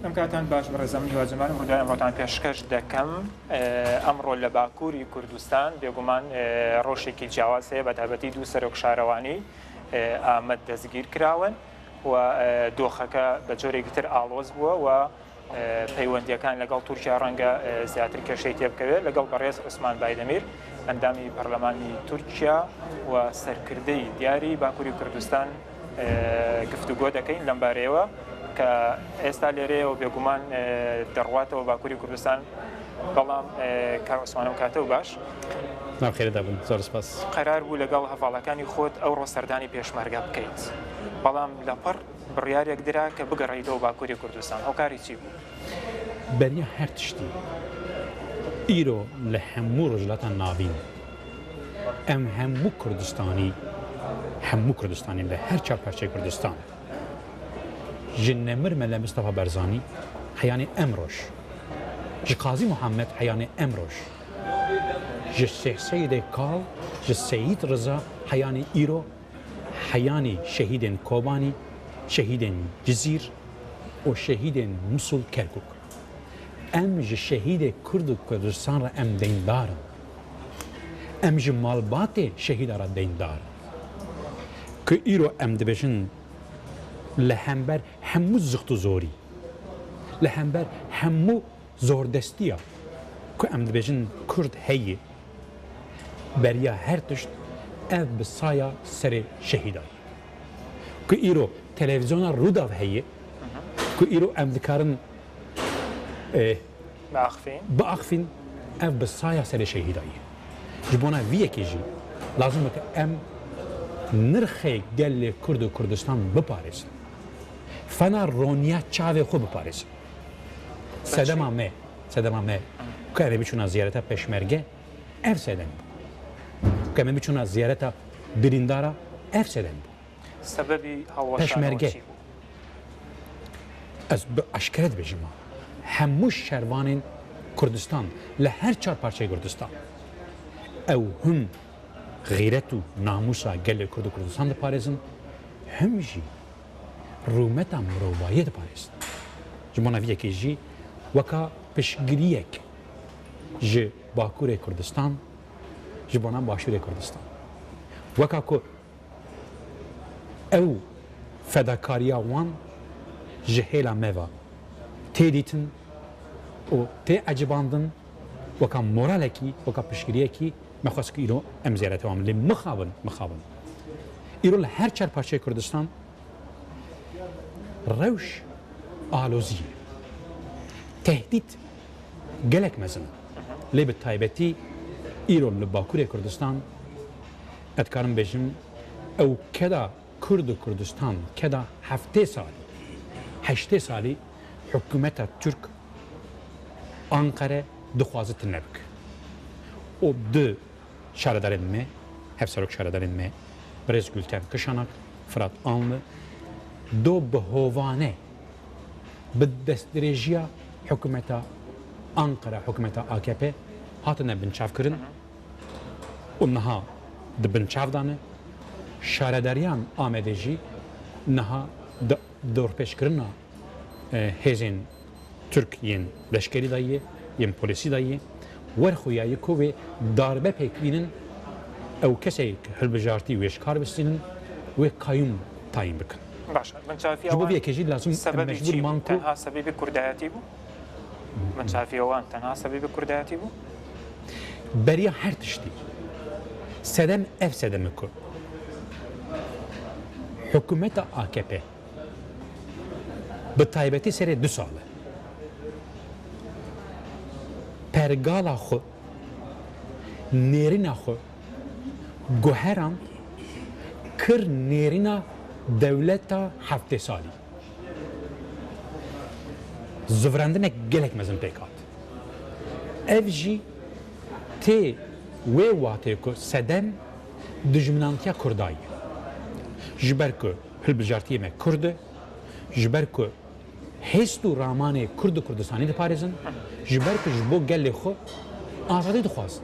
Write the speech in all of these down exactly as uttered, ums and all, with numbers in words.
ئەم کاتان باش بەڕێزان، من هیوا جەمالم، ڕووداوی ئەمڕۆتان پێشکەش دەکەم. ئێ، ئەمڕۆ لە باکووری کوردستان بێگومان، ئێ، ڕۆژێکی جیاواز هەیە، بە تایبەتی دوو سەرۆک شارەوانی، ئێ، ئامەد دەستگیر کراون و، ئێ، دۆخەکە بە جۆرێکی تر ئاڵۆز بووە و، ئێ، پەیوەندیەکان لەگەڵ تورکیا ڕەنگە، ئێ، زیاتر کێشەی تێبکەوێت. لەگەڵ بەڕێز عوسمان بایدەمیر، ئەندامی پەرلەمانی تورکیا و سەرکردەی دیاری باکووری کوردستان، ئێ، گفتوگۆ دەکەین لەم بارەیەوە کە ئێستا لێرەیە و بێگومان، ئێ، دەڕواتەوە باکووری کوردستان. بەڵام، ئێ، کاک عوسمان، ئەو کاتە و باش. ناو خێردا بن، زۆر سپاس. قەرار بوو لەگەڵ هەڤاڵەکانی خۆت ئەوڕۆ سەردانی پێشمەرگە بکەیت، بەڵام لەپڕ بڕیارێک درا کە بگەڕێیتەوە باکووری کوردستان. هۆکاری چی بوو؟ بەریا هەر تشتی، ئیرۆ لە هەموو ڕۆژهەڵاتان ناڤین، ئەم هەموو کوردستانی، هەموو کوردستانی لە هەر چار پارچەی کوردستان، ji Nemir Mele Mistefa Barzanî heyanê emroj, ji Qazî Muhammed heyanê emroj, ji Şêx Seyîdê Kal, ji Seyîd Riza heyanê îro, heyanî şehîdên Kobanî, şehîdên Cizîr û şehîdên Musul, Kerkûk. Em ji şehîdê Kurd û Kurdistan re em deyndar in. Em ji malbatê şehîda re deyndar in. Ku îro em dibêjin li hember hemû zixt û zorî, li hember hemû zordestiya ku em dibêjin Kurd heye, beriya her tişt ev bi saya serê şehîda ye. Ku îro televîzyona Rûdaw heye, ku îro em dikarin, e, Biaxivîn. Biaxivîn, ev bi saya serê şehîda ye. Ji bona vî yekê jî lazim e ku em nirxê gelê Kurd û Kurdistan biparêzin. Fena roniya çavê xwe biparêzin. Sedema me, sedema me, ku em ê biçûna ziyareta pêşmerge, ev sedem bû. Ku em ê biçûna ziyareta birîndara, ev sedem bû. Sebebî hewşana Pêşmerge. Çi bû? Ez bi eşkere dibêjim, hemû şervanên Kurdistan, li her çar parçeyê Kurdistan, ew him xîret û namûsa gelê Kurd û Kurdistan diparêzin, him jî rûmeta mirovahiyê diparêzin. Ji bona vî yekê jî weka piştgiriyek ji Bakurê Kurdistan, ji bona Başûrê Kurdistan. Weka ku ew fedakariya wan ji hêla me ve tê dîtin û tê ecibandin, weka moralekî, weka piştgiriyekî me xwest ku îro em ziyarete wan. Lê mixabin, mixabin. Îro li her çar parçeyê Kurdistan rewş alozî ye. Tehdît gelek mezin e. Lê bi taybetî îro li Bakurê Kurdistan, ez dikarim bêjim, ew keda Kurd û Kurdistan, keda heftê salî, heştê salî hikûmeta Tirk, Anqere dixwaze tune bike. Û du şaredarên me, hevserok şaredarên me, birêz Gulten Kişanak, Firat Anlı, do bi hovane, bi destdirêjiya hikûmeta Anqara, hikûmeta A K P hatine binçavkirin û niha di binçav de ne. Şaredariyan Amedê jî niha di dorpêçkirina e, hêzên Tirk yên leşkerî de yê, yên polîsî de yê, wer xuya yê ku wê darbe pêk bînin, ew kesê hilbijartî wê ji kar bistînin, wê qayûm tayîn bikin. Baş e. Binçaviya Ji bo wan vê yekê jî lazim em sebebî mecbûr çi bû? Man ku Tenha sebebî kurdayetî bû? Binçaviya wan tenha sebebî kurdayetî bû? Beriya her tiştî. Sedem ev sedem e ku hikûmeta A K P bi taybetî serê du sal e, pergala xwe, nêrîna xwe guheran kir nêrîna dewleta heftê salî. Zivrandinek gelek mezin pêk hat. Ev jî tê wê watê ku sedem dijminantiya Kurda ye. Ji ber ku hilbijartiyê me Kurd e, ji ber ku hêst û ramanê Kurd û Kurdistanî diparêzin, ji ber ku ji bo gelê xwe azadî dixwazin.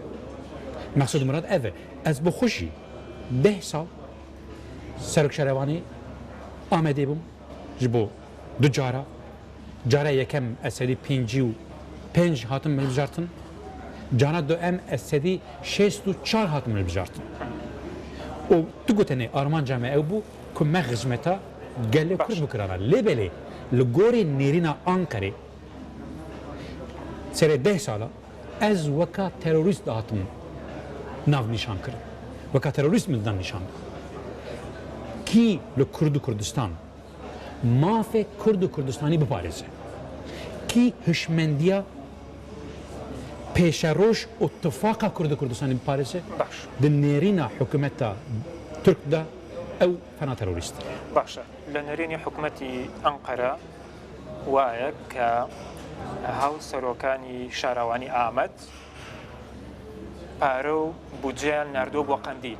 Meqsûd Murad ev e. Ez bi xwe jî deh sal serokşarevanê Amedê bûm, ji bo du cara Cara yekem ez sedî pêncî û pênc hatim hilbijartin, cara duem ez sedî şêst û çar hatim hilbijartin. Û tu gotinê armanca me ew bû ku me xizmeta gelê Kurd bikirana. Lê belê li gorî nêrîna Anqerê serê deh sala ez weka terorîst dihatim nav nîşan kirin. Weka terorîst min didan nîşan. Kî li Kurd û Kurdistan mafê Kurd û Kurdistanî biparêze? Kî hişmendiya pêşeroj û tifaqa Kurd û Kurdistanî biparêze? Baş. Di nêrîna hikûmeta Tirk de ew fena terorîst e. Baş e. Li nêrînî hikûmetî Enqere waye ke hawserokani şarewanî Amed pare û budceyan nerdo bo Qendîl.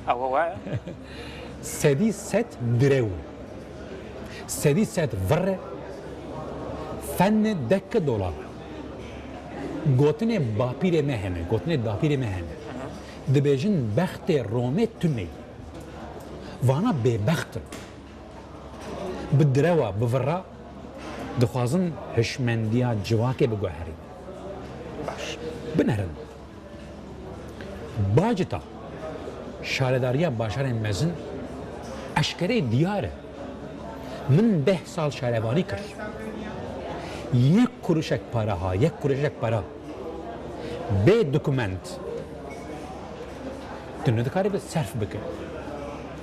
Ew waye? Sedî sed direw. Sedî sed virre fenne dekke dolar. Gotinê bapîrê me hene, gotinê dapîrê me hene. Dibêjin bextê Romê tune ye. Vana bêbext in. Bi direwa, bi vira dixwazin hişmendiya civakê biguherînin. Baş. Binerin. Bacita şaredariya bajarên mezin eşkerê diyar e. Min deh sal şarevanî kir. Yek kuruşek para ha, yek kuruşek para bê dokument tu nidikarî bi serf bike.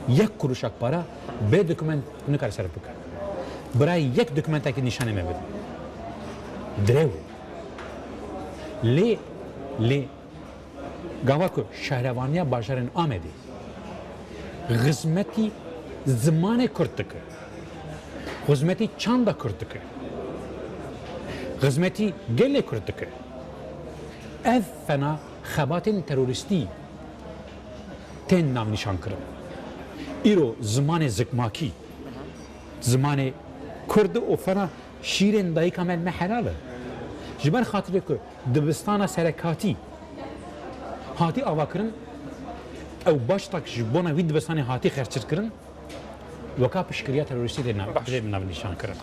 Yek kuruşek para bê dokument tu nikarî serf bike. Birayê yek dokumentekî nîşanê me bide. Direw. Lê, lê gava ku şehrevaniya bajarên Amedê xizmetî zimanê Kurd dike, xizmetî çanda Kurd dike, xizmetî gelê Kurd dike, ev fena xebatên terorîstî tên navnîşankirin. Îro zimanê zikmakî, zimanê Kurd û fena şîrên dayika me, me helal e. Ji ber xatirê ku dibistana serekatî hatî avakirin, ew baştak ji bona wî dibistanê hatî xerçirkirin, weka piştgiriya terorîstî tê nav-, Baş. Tê navnîşankirin.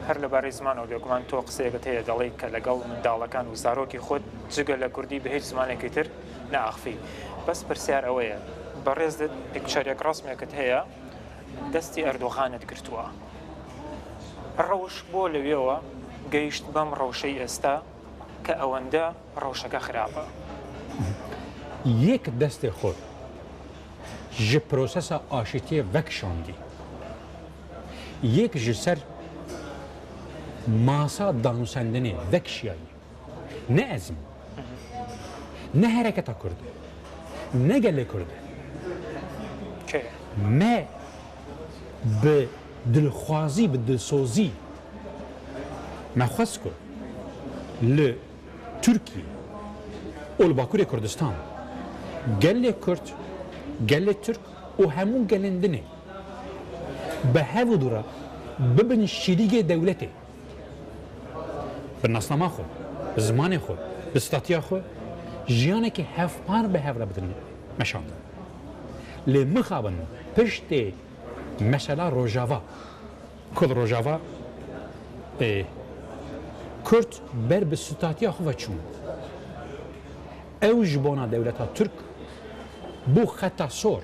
Her li barê ziman û bêguman to qiseyekit heye, دەڵێی کە لەگەڵ منداڵەکان و زارۆکی خۆت جگە لە کوردی بە هیچ زمانێکی تر نەئاخفی. بەس پرسیار ئەوەیە، بەڕێزت پیکچەرێک، ڕەسمێکت هەیە، دەستی ئەردۆغانت گرتووە. ڕەوش بۆ لەوێوە گەیشت بەم ڕەوشەی ئێستا کە ئەوەندە ڕەوشەکە خراپە؟ Yek destê xwe ji prosesa aşîtiyê vekişandî. Yek ji ser masa danûsendinê vekişiyayî. Ne ez im. Ne hereketa Kurd e. Ne gelê Kurd e. Kê? Me bi dilxwazî, bi dilsozî me xwest ku li Tirkiye û li Bakurê Kurdistan gelê Kurd, gelê Tirk û hemû gelên din ê bi hev û dû re bibin şîrîgê dewletê. Bi nasnama xwe, bi zimanê xwe, bi statiya xwe jiyanekî hevpar bi hev re bidin meşandin. Lê mixabin piştê mesela Rojava, ku li Rojava, e, Kurd ber bi statiya xwe ve çûn. Ew ji bona dewleta Tirk bû xeta sor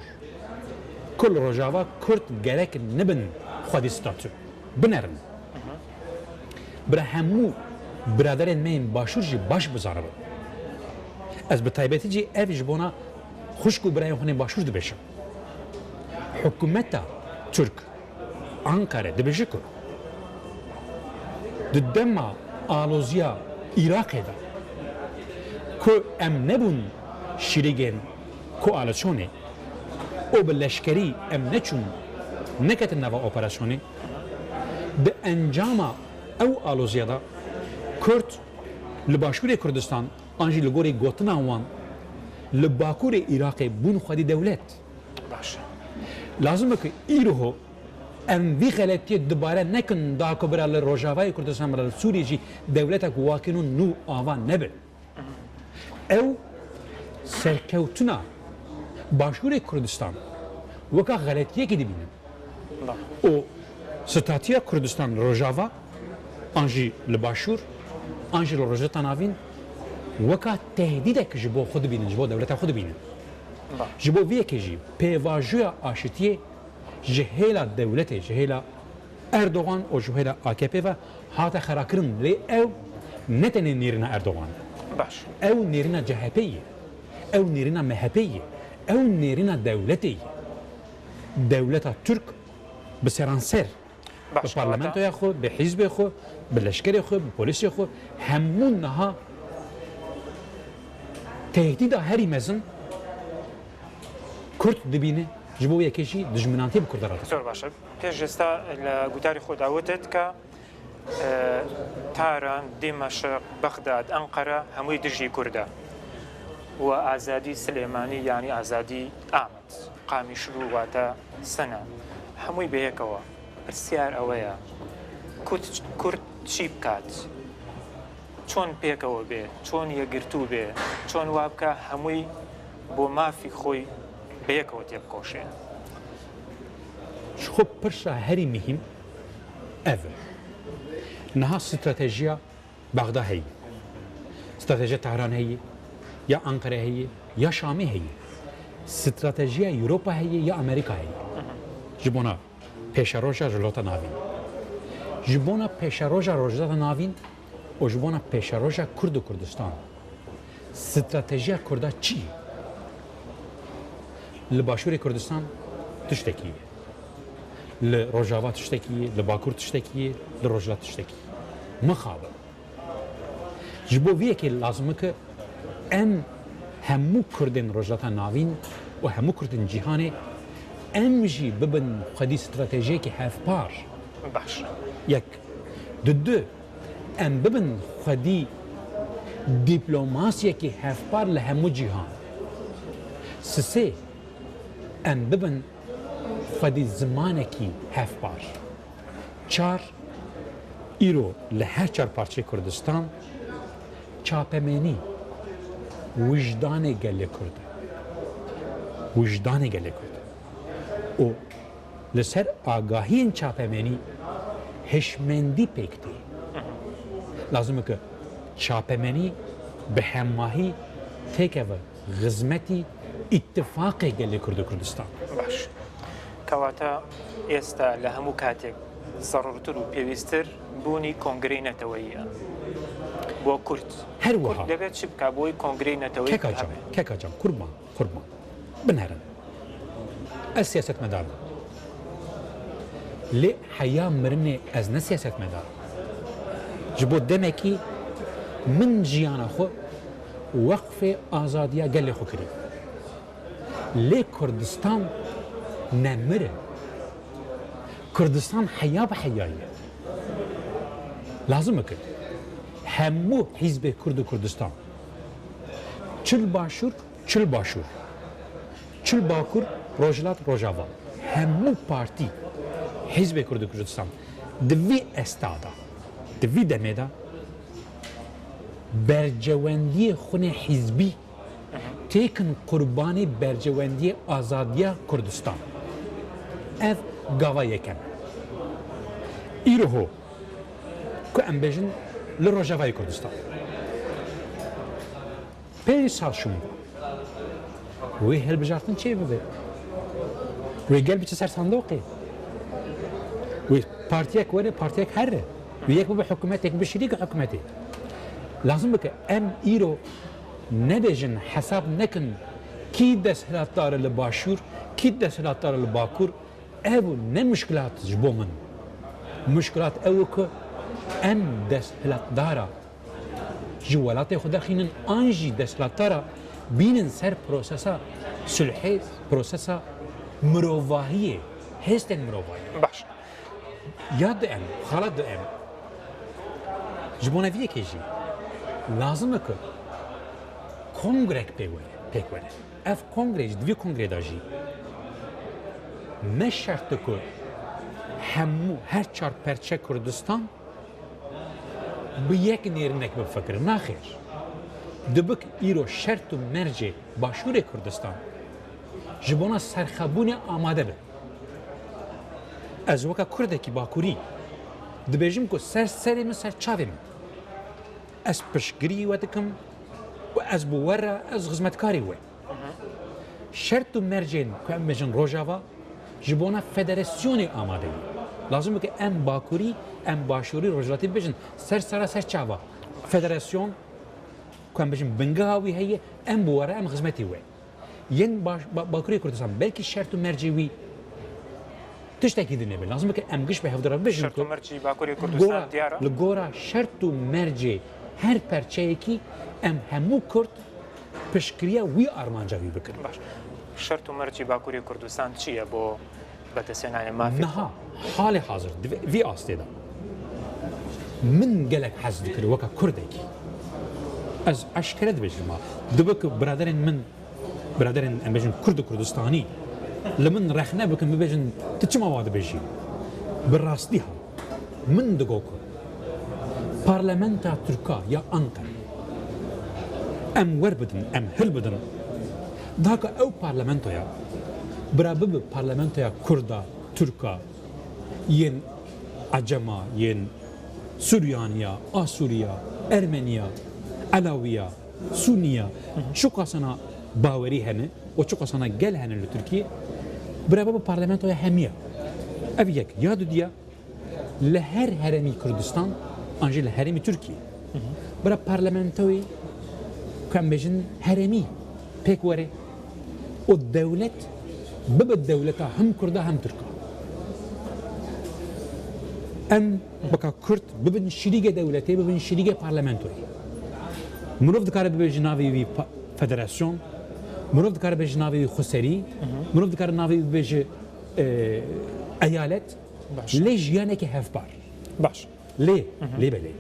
ku li Rojava Kurd gerek nibin xwedî statû binerin. Bira hemû biraderên me yên Başûr jî baş bizanibin. Ez bi taybetî jî ev ji bona xwişk û birayên xwe yên Başûr dibêjim. Hikûmeta Tirk Ankara dibêje ku di dema aloziya Iraqê de ku em nebûn şîrîgên koalisyonê û bi leşkerî em neçûn, neketin nava operasyonê, di encama ew aloziya de Kurd li Başûrê Kurdistan an jî li gorî gotina wan li Bakurê Iraqê bûn xwedî dewlet. Baş e. Lazim e ku îro em vî xeletiyê dubare nekin, da ku bira li Rojavayê Kurdistan, bira li Sûriyê jî dewletek wakî nû nû ava nebe. Ew serkewtina Başûrê Kurdistan weka xeletiyekê dibînin. Baş. Û Statiya Kurdistan li Rojava, an jî li Başûr, an jî li Rojhilata Navîn, weka tehdîdek ji bo xwe dibînin, ji bo dewleta xwe dibînin. Baş. Ji bo vê yekê jî pêvajoya aşitiyê ji hêla dewletê, ji hêla Erdogan û ji hêla A K P ve hate xerakirin. Lê ew ne tenê nêrîna Erdogan e. Baş. Ew nêrîna C H P ye. Ew nêrîna M H P ye. Ew nêrîna dewletê ye. Dewleta Tirk bi seranser, baş, bi parlamentoya xwe, bi hîzbê xwe, bi leşkerê xwe, bi polîsê xwe, hemû niha tehdîda herî mezin Kurd dibîne, ji bo yekê jî dijminantiyê bi Kurda re dike. Zor baş e. Pêş êsta li gutarê xwe de gotit ka, e, Taran, Dimeşq, Bexdad, Enqere hemûyî dijî Kurd e. Û azadî Silêmanî, yanî azadî Amed. Qamişlû wate sene. Hemûyî bêyekê ye. Pirsyar ew e, Kurd, Kurd çi bikat? Çon pêkeve bê? Çon yekgirtû bê? Çon wa bike hemûyî bo mafî xwe bêyekê têbikoşe? Ji xwe pirsa herî muhîm ev e. Niha stratejiya Bexda heye. Stratejiya Tehran heye, ya Ankara heye, ya Şamê heye. Stratejiya Ewropa heye, ya Amerîka heye. Ji bona pêşeroja Rojhilata Navîn. Ji bona pêşeroja Rojhilata Navîn û ji bona pêşeroja Kurd û Kurdistan. Stratejiya Kurda çi ye? Li Başûrê Kurdistan tiştekî ye. Li Rojava tiştekî ye, li Bakur tiştekî ye, li Rojhilat tiştekî ye. Mixabin. Ji bo vê yekê lazim e ku em hemû Kurdên Rojhilata Navîn û hemû Kurdên cîhanê em jî bibin xwedî stratejiyekî hevpar. Baş. Yek. Di du, em bibin xwedî dîplomasiyekî hevpar li hemû cîhan. Sisê, em bibin xwedî zimanekî hevpar. Çar, îro li her çar parçeyê Kurdistan çapemenî wijdanê gelê Kurd e. Wijdanê gelê Kurd e. Û li ser agahiyên çapemenî hişmendî pêk tê. Lazim e ku çapemenî bi hemahî têkeve xizmetî îttifaqê gelê Kurd û Kurdistan. Baş. Kewata êsta li hemû katek zerûrtir û pêwîsttir bûnî kongreyê neteweyî ye. Bo Kurd. Her wiha. Kurd debe çi bike bo wî kongreyê neteweyî bibe? Keka can, keka can, kurban, kurban. Binerin. Ez siyasetmedar im. Lê heya mirinê ez ne siyasetmedar im. Ji bo demekî min jiyana xwe weqfê azadiya gelê xwe kirî. Lê Kurdistan nemir e. Kurdistan heya bi heya ye. Lazim e ku hemû hîzbê Kurd û Kurdistan, çi li Başûr, çi li Başûr, çi li Bakur, Rojhilat, Rojava, hemû partî, hîzbê Kurd û Kurdistan di vî esta de, di vî demê de bercewendiyê xwe nê hîzbî têkin qurbanê bercewendiyê azadiya Kurdistan. Ev gava yekem. Îroho ku em bêjin li Rojavayê Kurdistan. Pênc sal şûn bû. Wê hilbijartin çê bibe. Wê gel biçe ser sandoqê. Wê partiyek were, partiyek here. Wê yek bibe hikûmetê, yek bibe şirîk hikûmetê. Lazim bike em îro nebêjin, hesab nekin kî desthilatdar e li Başûr, kî desthilatdar e li Bakur. Ev ne muşkilat ji bo min. Muşkilat ew e ku em desthilatdara ji welatê xwe derxînin an jî desthilatdara bînin ser prosesa sulhê, prosesa mirovahiyê, hêstên mirovahiyê. Baş. Ya duem, xala duem. Ji bona vê yekê jî lazim e ku kongrek pê were, pêk were. Ev kongre jî, di vî kongrê de jî ne şert e ku hemû her çar perçe Kurdistan bi yek nêrînek bifikirin. Naxêr. Dibik îro şert û mercê Başûrê Kurdistan ji bona serxebûnê amade be. Ez weke Kurdekî Bakurî dibêjim ku ser serê min, ser çavê min, ez piştgirî we dikim û ez bi we re, ez xizmetkarê we. Şert û mercên ku em bêjin Rojava ji bona federasyonê amade ye. Lazim e ku em Bakurî, em Başûrî, Rojhilatî bibêjin ser sera, ser çava. Federasyon ku em bêjin bingeha wî heye, em bi we re, em xizmetê we. Yên baş-, ba-, Bakurê Kurdistan, belkî şert û mercê wî tiştekî din nebe. Lazim e ku em giş bi hevdira bibêjin. Şert û mercî Bakurê Kurdistan diyar e. Li gora şert û mercê her perçeyekî em hemû Kurd piştgiriya wî armanca wî bikin. Baş. Şert û mercî Bakurê Kurdistan çi ye bo bedesenayê mafê xwe? Niha, halê hazir, di vê, vî astê de min gelek hez dikir weke Kurdekî. Ez eşkere dibêjim, ha. Dibe ku biraderên min, biraderên, em bêjin, Kurd û Kurdistanî, li min rexne bikin, bibêjin, tu çima wa dibêjî? Bi rastî ha. Min digot ku parlamenta Tirka ya Anqere em wer bidin, em hil bidin. Daha ku ew parlamentoya bira bibe parlamentoya Kurda, Tirka, yên Ecema, yên Suryaniya, Asûriya, Ermeniya, Elawiya, Sûniya, çiqasana bawerî hene û çiqasana gel hene li Tirkiyê, bira bibe parlamentoya hemiya. Ev yek. Ya dudiya, li her herêmî Kurdistan, an jî li herêmî Tirkiyê, bira parlamentoyê, ku em bêjin, herêmî pêk were û dewlet bibe dewleta hem Kurda hem Tirka. Em weka Kurd bibin şirîgê dewletê, bibin şirîgê parlamentoyê. Mirov dikare bibêje navê wî pa-, federasyon, mirov dikare bibêje navê wî xweserî, mirov dikare navê wî bibêje, e, eyalet. Baş. Lê jiyaneke hevpar. Baş. Lê, lê belê.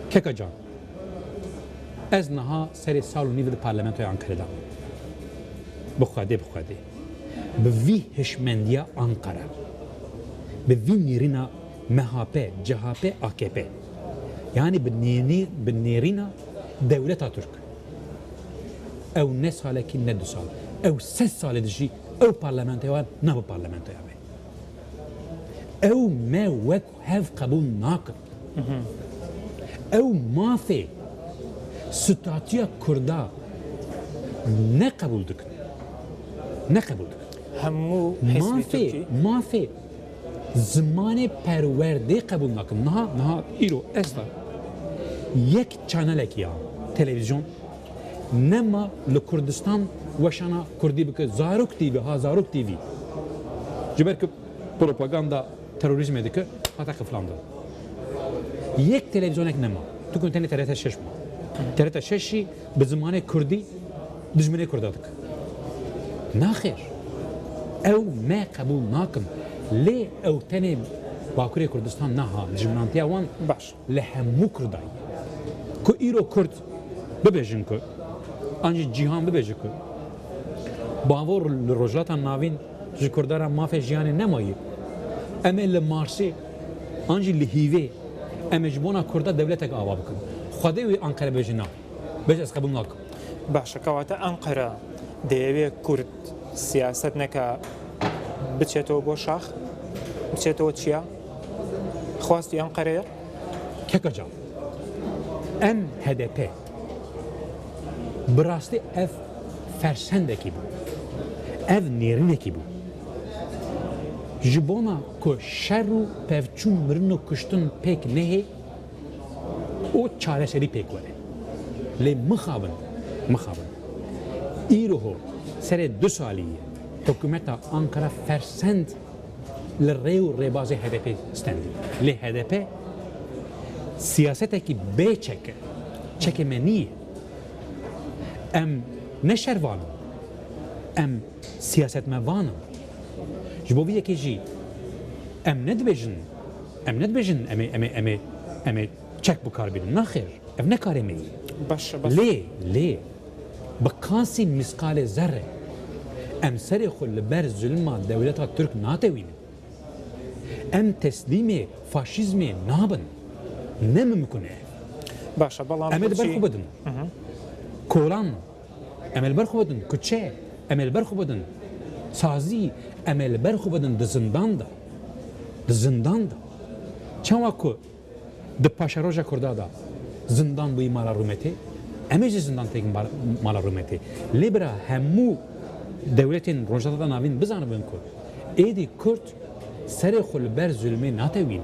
Keka can, ez niha serê sal û nîv di parlamentoya Anqere de. Bi Xwedê, bi Xwedê. Bi vî hişmendiya Anqere, bi vî nêrîna M H P, C H P, A K P, yanî bi nêrî-, bi nêrîna dewleta Tirk, ew ne salekî, ne du sal, ew sed salê dijî ew parlamentoya wan nabe parlamentoya me. Ew me wek hev qebûl nakin. Ew mafê statûya Kurda ne qebûl dikin. Ne qebûl dikin. Hemû hizbê Mafê, Tirkî. Mafê zimanê perwerdê qebûl nakin. Niha, niha îro esta yek çanelekî ya televîzyon nema li Kurdistan weşana Kurdî bike. Zarok T V, ha, Zarok T V. Ji ber ku propaganda terorîzmê dike, hate qiflandin. Yek televîzyonek nema. Tu ku tenê T R T şeş ma. T R T şeş jî bi zimanê Kurdî dijminê Kurda dike. Naxêr. Ew me qebûl nakin. Lê ew tenê Bakurê Kurdistan naha, dijminantiya wan Baş. li hemû Kurda ye. Ku îro Kurd bibêjin ku, an jî cîhan bibêje ku, bavo li Rojhilata Navîn ji Kurda re mafê jiyanê nemaye. Em ê li Marsê an jî li hîvê em ê ji bona Kurda dewletek ava bikin. Xwedê wê Anqere bêje na. Bêje ez qebûl nakim. Baş e, kewata Anqere dê wê Kurd siyaset neke biçêtewê bo şax, biçêtewê çiya? Xwestî Anqereyê? Keka can, em H D P, bi rastî ev fersendekî bû. Ev nêrînekî bû. Ji bona ku şer û pevçûn, mirin û kuştin pêk nehê û çareserî pêk were. Lê mixabin, mixabin. Îroho serê du salî ye hikûmeta Ankara fersend li rê û rêbazê H D P stendî. Lê H D P siyasetekî bê çek e. Çekê me nîye. Em ne şervan in. Em siyasetmevan in. Ji bo vî yekê jî em ne dibêjin, em ne dibêjin em ê, em ê, em ê, em ê çek bi kar bînin. Naxêr, ev ne karê me ye. Baş e, baş. Lê, lê bi qasî misqalê zerre em serê xwe li ber zulma dewleta Tirk natewînin. Em teslîmê faşîzmê nabin. Ne mimkun e. Baş e, belam em ê li ber xwe bidin. Kolan, em ê li ber xwe bidin. Kuçe, em ê li ber xwe bidin. Sazî em ê li ber xwe bidin di zindan de. Di zindan de. Çawa ku di paşeroja Kurda de zindan bûyî mala rûmetê, em ê jî zindan têkin mala rûmetê. Lê bira hemû dewletên Rojhilata Navîn bizanibin ku êdî Kurd serê xwe li ber zulmê natewîne.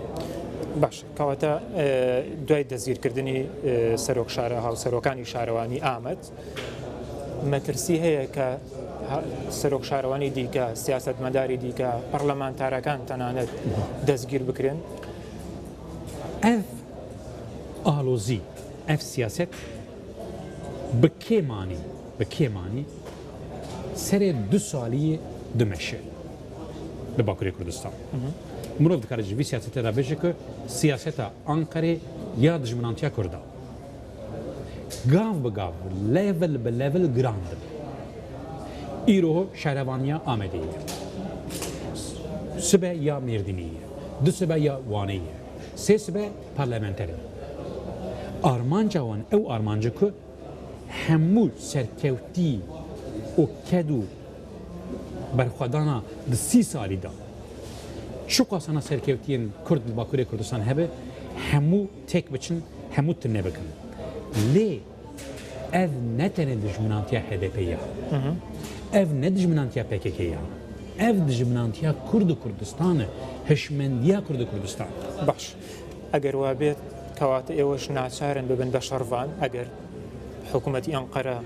Baş, kewata, e, دوای دەستگیرکردنی، e, سەرۆک شارە، هاوسەرۆکانی شارەوانی ئامەد، مەترسی هەیە کە ها-، سەرۆک شارەوانی دیکە، سیاسەتمەداری دیکە، پەرلەمانتارەکان تەنانەت دەستگیر بکرێن؟ Ev alozî, ev siyaset bi kêm anî, bi kêm anî serê du salî dimeşe li Bakurê Kurdistan. Mirov dikare ji vî siyasetê re bêje ku siyaseta Anqerê ya dijminantiya Kurda. Gav bi gav, level bi level giran dibe. Îro şerevaniya Amedê ye. Sibe ya Mêrdînê ye. Du sibe ya Wanê ye. Sê sibe parlamenter in. Armanca wan ew armanc e ku hemû serkewtî û ked û berxwedana di sî salî de çiqasana serkewtiyên Kurd li Bakurê Kurdistan hebe, hemû têk biçin, hemû tune bikin. Lê ev ne tenê dijminantiya H D P ya. Ev ne dijminantiya P K K ya. Ev dijminantiya Kurd û Kurdistan e, hişmendiya Kurd û Kurdistan. باش. ئەگەر وا بێت، کەواتە ئێوەش ناچارن ببن بە شەڕڤان، ئەگەر حکوومەتی ئەنقەرە،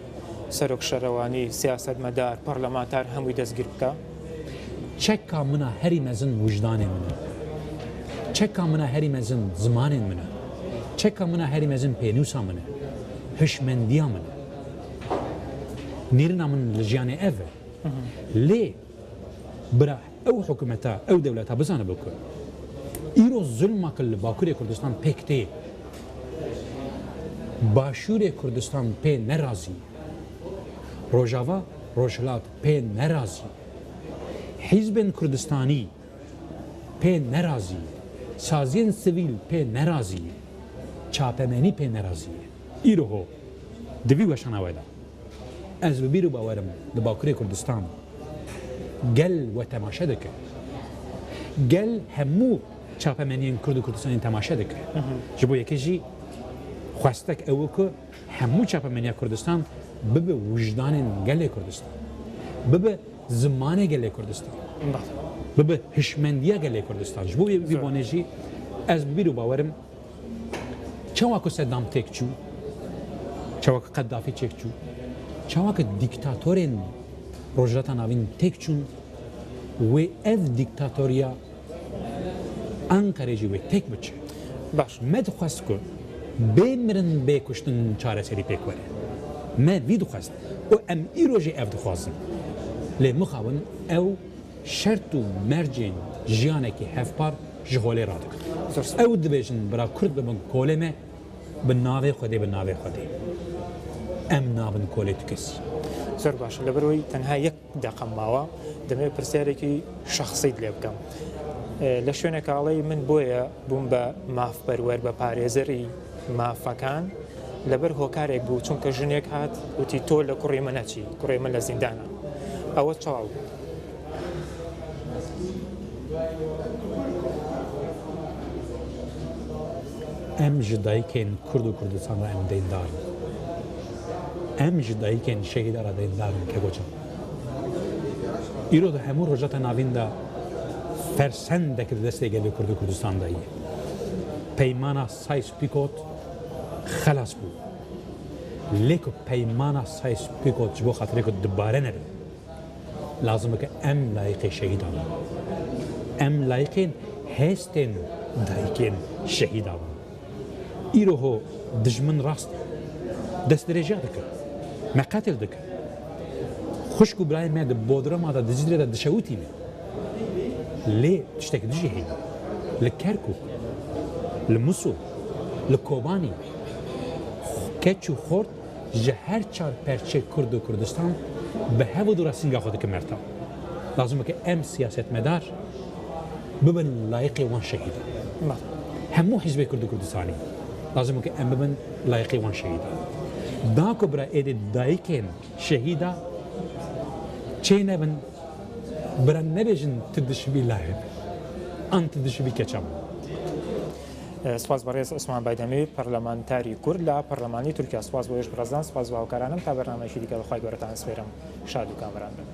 سەرۆک شەرەوانی، سیاسەتمەدار، پەرلەمانتار هەمووی دەستگیر بکە؟ Çeka min a herî mezin wijdanê min e. Çeka min a herî mezin zimanên min e. Çeka min a herî mezin pênûsa min e. Hişmendiya min e. Nêrina min li jiyanê ev e. Lê bira ew hikûmeta, ew dewleta bizanibe ku îro zulma ku li Bakurê Kurdistan pêk tê, Başûrê Kurdistan pê nerazî, Rojava, Rojhilat pê nerazî, hîzbên Kurdistanî pê nerazî, saziyên sivîl pê nerazî, çapemenî pê nerazî ye. Îro ho di vî weşana we de ez bi bîr û bawerim li Bakurê Kurdistan gel we temaşe dike. Gel hemû çapemeniyên Kurd û Kurdistanê temaşe dike. Ji bo yekê jî xwestek ew e ku hemû çapemeniya Kurdistan bibe wijdanên gelê Kurdistan. Bibe zimanê gelê Kurdistan. Bibe hişmendiya gelê Kurdistan. Ji bo vî, vî bonê jî ez bi bîr û bawerim çawa ku Seddam têk çû, çawa ku Qeddafî çêk çû, çawa ku dîktatorên Rojhilata Navîn têk çûn, wê ev dîktatoriya Enqerê jî wê têk biçe. Baş. Me dixwest ku bê mirin, bê kuştin çareserî pêk were. Me vî dixwest û em îro jî ev dixwazin. Lê mixabin ew şert û mercên jiyanekî hevpar ji holê radikin. Zor. Ew dibêjin bira Kurd bibin kolê me, bi navê Xwedê, bi navê Xwedê. Em nabin kolê tu kesî. زۆر باشە، لەبەرەوەی تەنها یەک دەقەم ماوە، دەمەوێت پرسیارێکی شەخسیت لێ بکەم. ئێ، لە شوێنێک ئاڵێی من بۆیە بووم بە مافپەروەر، بە پارێزەری مافەکان، لەبەر هۆکارێک بوو، چونکە ژنێک هات وتی: «تۆ لە کوڕی من نەچی، کوڕی من لە زیندانە.» ئەوە چاو بوو؟ Em ji dayikên Kurd û Kurdistan re em deyndar in. Em ji dayikên şehîda re deyndar in, Kekocan. Îro di hemû Rojhilata Navîn de fersendek di destê gelê Kurd û Kurdistan de ye. Peymana Sykes-Picot xelas bû. Lê ku peymana Sykes-Picot ji bo xatirê ku dubare nebe, lazim e ku em layiqê şehîdan bin. Em layiqên hestên dayikên şehîdan bin. Îro ho dijmin rast e. Destdirêjiya dike. Me qetil dike. Xwişk û birayên me di Bodruma de, Diclê de dişewitîne. Lê tiştek dijî heye. Li Kerkûk, li Musul, li Kobanî, keç û xort ji her çar perçê Kurd û Kurdistan bi hev û dû re singa xwe dikin merta. Lazim e ke em siyasetmedar bibin layiqê wan şehîdan. Hemû hizbê Kurd û Kurdistanî lazim e ke em bibin layiqê wan şehîdan. Da ku bira êdî dayikên şehîda çê nebin, Bira nebêjin tu dişibî lahê min an tu dişibî keça min. سپاس بە ڕێز عوسمان بایدەمی، پەرلەمانتاری کورد لە پەرلەمانی تورکیا. سپاس بۆ ئێش بەڕێزان، سپاس بۆ هاوکارانم. تا بەرنامەیەکی دیکە بەخوای گەورەتان سپێرم. شاد و کامەران بن.